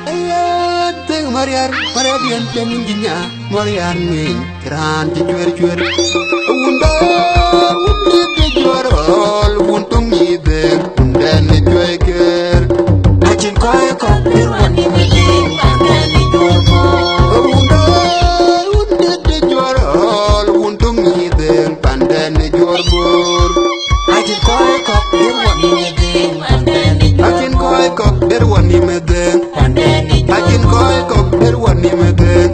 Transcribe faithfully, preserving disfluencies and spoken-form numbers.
Aye thek Mariar, Mariar yen pen jinya, Mariar ŋiny, raan cï cuer cuer. Wun dɔ̈ɔ̈r, wun dït de juɔ̈r ɣɔl, wun tuŋ yï dhëëŋ, wun dɛn ë cuɛi kër. Acïn kɔc kɔ̈k dïr wän yï dhëëŋ, wun dɛn ë juɔ̈r bor. Wun dɔ̈ɔ̈r, wun dït de juɔ̈r ɣɔl, wun tuŋ yï dhëëŋ, pandɛn ë juɔ̈r bor. Acïn kɔc kɔ̈k dïr wän yï dhëëŋ, pandɛn ë juɔ̈r bor. Acïn kɔc kɔ̈k dïr wän yï dhëëŋ. Acïn kɔc kɔ̈k dïr wän yï dhëëŋ.